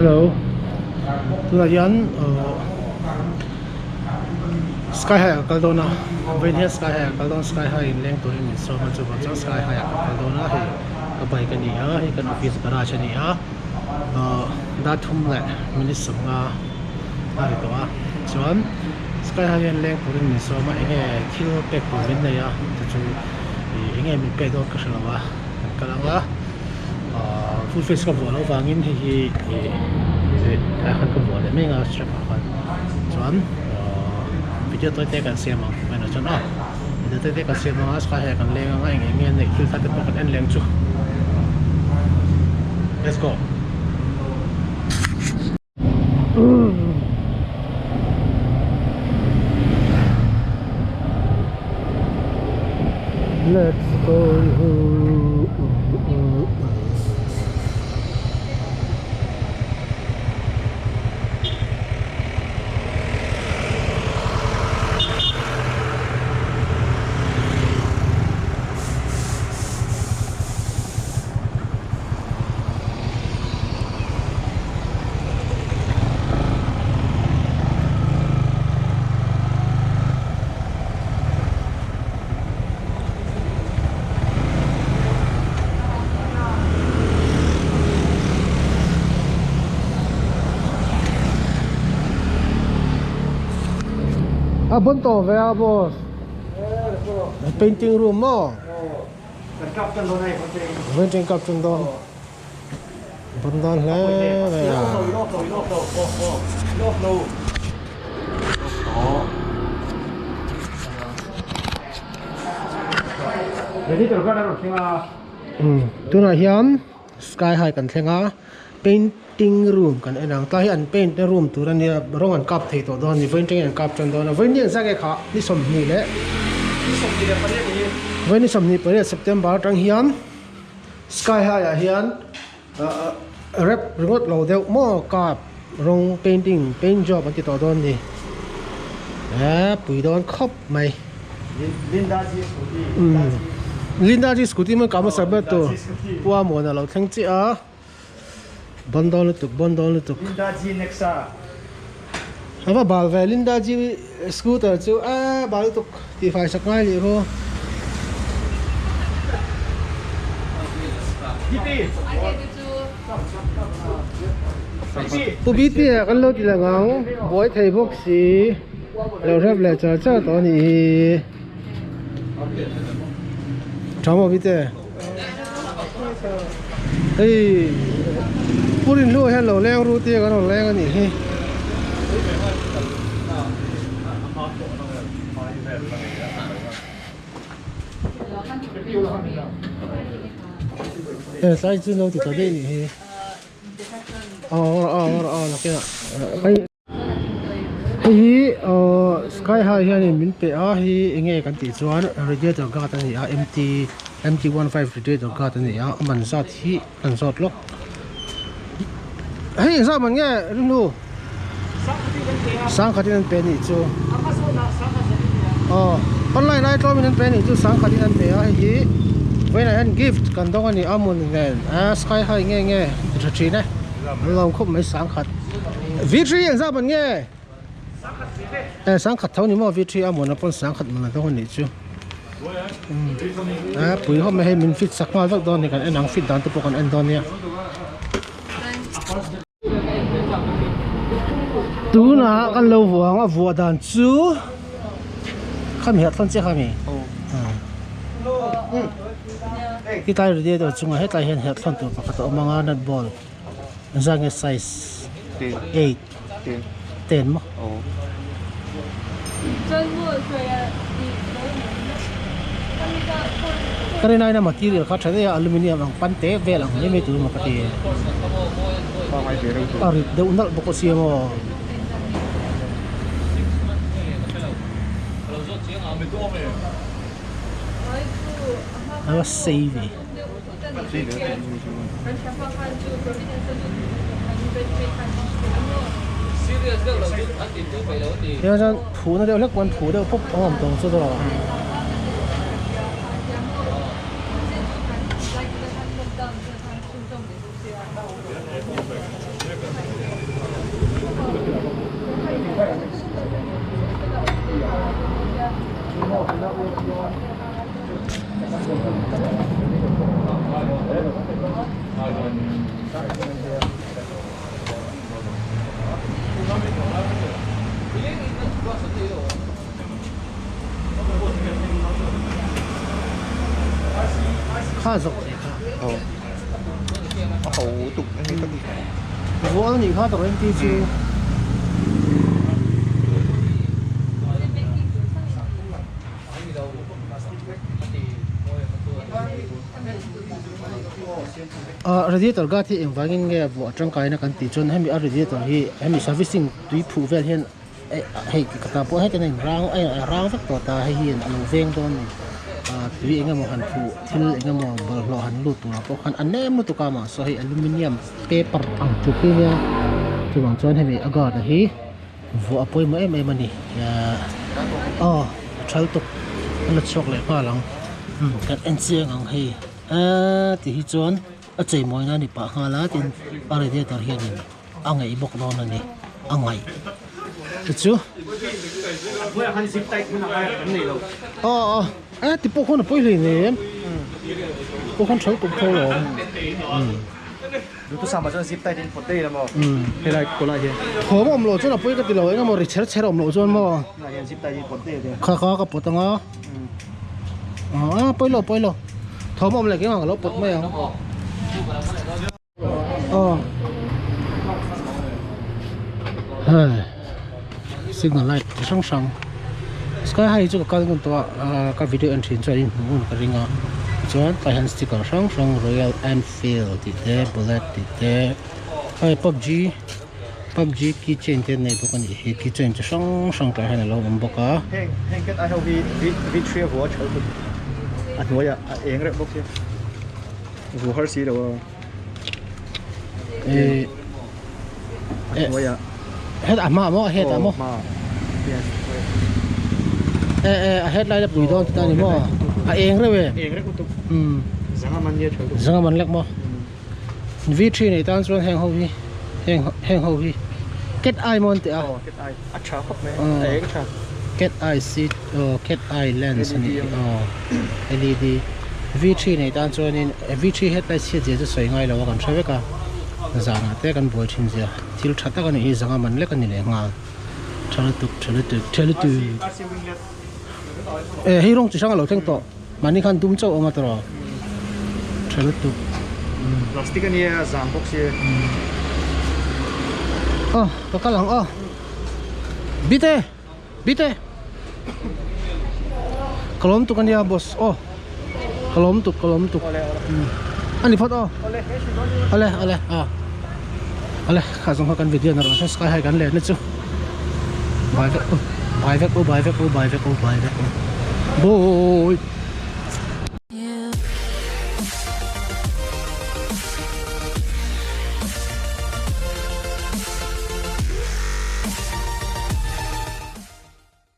Hello tunah hian ahh sky high ah ka kal dawn a vawiin hian sky high ah ka kal dawn a sky high in leng turin min sawm a chuvang chuan sky high ah ka kal dawn a hei ka bike a ni a hei kan office garage a ni a ahh dar thum leh minute sawmnga a ri tawh a chuan sky high hian leng turin min sawm a enge thil pek tur min nei a chu chu ih enge min pek dawn ka hre lo a kan kal ang a ahh full face ka vuah loh vangin hei hi ih tlaiah khan ka vuah leh mai ang a strap ah khan chuan ahh video tawi te kan siam ang vawiinah chuan aw video tawi te kan siam ang a sky high ah kan leng ang a eng eng nge neih thil kha te pawh kan en leng chu let's go. Let's go A bon tawh ve a boss painting room maw painting kap tan dawn. Ban dan hle mai a. Tunah hian sky high kan thleng a painting room kan en ang tlai hi an paint na room tur a nia rawng an kap thei tawh dawn a ni vawiin tangin an kap tan dawn a vawiin ni engzah nge kha ni 28 vawiin ni 28 September atang hian. Sky high ah hian rep ringawt lo deuh maw kap rawng painting paint job an ti tawh dawn ni eh pui dawn khawp mai Linda ji scooty man kah hmasa ber tur Pu Amuana lo thleng chiah a ban dawn lutuk ban dawn lutuk a va bal ve Linda ji scooter chu eh bal lutuk. Tihfai sak ngai leh ru. Pu BT ah kan lo ti lang ang buai thei bawk si lo rep leh char char tawh a nih hi. Tha maw BT? Hei Pu Rinhlua hian lo leng ru tia kan rawn leng a nih hi. He tlai chu no ti ta daih nih hi aw aw aw nakinah hei hi sky high hianin min pe a hei enge kan tih chuan radiator guard a ni a mt mt 15 radiator guard a ni a a man zat hi kan zawt lawk hei engzah man nge rinnu. Sangkhatin an pe anih chu aw online ai tlawmin an pe anih chu sangkhatin an pe a hei hi vawiinah hian gift kan dawng a ni a hmun nen a sky high nge nge ti tha thin e an lawm khawp mai sangkhat v three engzah man nge e sangkhat tho ni maw v three a hmunah pawn sangkhat man a dawng anih chu a pui khawp mai hei min fit sak nghal vek dawn a ni kan en ang fit dan te pawh kan en dawn nia. Tunah kan lo vuah ang a vuah dan chu khami ah thlawn chiah khami hetlai radiator chungah hetlai hian herh thlawn tur pakhat a awm ang a nut bolt engzat nge size eight ten maw. Ka rin aina material kha tha daih a aluminium ang pan te vel ang mai mai tur emaw ka ti a rit deuh nalh bawk a sia maw. A va sei ve. Tiang chuan phuhna deuh hlek pawh an phuh deuh pawp a awm tawng chu tawh. Kha zawk teh kha. Aw. A ho tuk a ni ka ti. Vual nih kha tawh MT chu. Ah radiator guard hi engvangin nge vuah tangkaina kan tih chuan hemi a radiator hi hemi servicing tui phuh vel hian hei ka tan pawh hetiang a inrang a rang vek tawh ta hei hian a lo veng dawn a ni ah tui eng emaw han phuh thil eng emaw bawlhhlawh han lut turah pawh khan a nem lutuk a mahse hei aluminium paper ang tluk hi nia chuvang chuan hemi a guard a hi vuah a pawimawh em em a ni ah aw a thal tuk a la chhuak leh nghal ang kan en chiang ang hei aaa ti hi chuan a cheimawi na a ni pah nghal a tin a radiator hianin. a ngaih bawk dawn a ni a ngaih te chu aw aw e ti pawh khawn a pawi hlei nem pawh khawn tho tuk tho lo duhthusam ah chuan zip tight in pawt daih ila maw helai kawlai hian thawm a awm loh chuan a pawi ka ti lo eng emaw ri chher chher a awm loh chuan maw helai hian zip tight in pawt daih ila kha kha ka pawt anga a pawi lo pawi lo thawm a awm leh keng ang ka lo pawt mai ang. Aw hei signal light chi hrang hrang sky high hi chu ka kal ngun tawh a ahh ka video en thin chuan in hmuh ngun ka ring a tichuan tlai hian sticker hrang hrang royal enfield tih te bullet tih te hei pubg pubg key chain te an nei bawk a nih hi key chain chi hrang hrang tlai hian alo awm bawk a. Heng heng cat eye ho hi v v three a vua tha lutuk a hnuaiah a eng reuh bawk sia. Vu har si lo a. Eh. A hnuai ah. Het a hma maw a het ah maw? Hma. Yes. Eh eh a headlight a pui dawn ta ni maw? A eng reuh e. Eng reuh lutuk. Um. Zanga man nia tha lutuk. Zanga man lek maw? V3 nei tan chuan heng ho hi heng heng ho hi cat eye maw an ti a. Aw cat eye a tha khawp mai. A eng tha. Cat eye si aw cat eye lens a nih hi aw LED V3 nei tan chuanin V3 headlight chhiat zia chu sawi ngai lo a kan hre vek a zanah te kan buai thin zia thil tha tak a nih hi zanga man lek a ni leh nghal tha lutuk tha lutuk tha lutuk eh hei rawng chi hrang a lo thleng tawh mahni khan dum chauh a awm a tawrh tha lutuk plastic a nia zam bawk sia aw ka kal ang aw bite. Bite! Ka lawm tuk ania boss aw ka lawm tuk ka lawm tuk a ni phawt aw ale ale a ale kha zawng kha kan video na rawh se sky high kan len na chu bai vek u bai vek u bai vek u bai vek u bai vek u boy.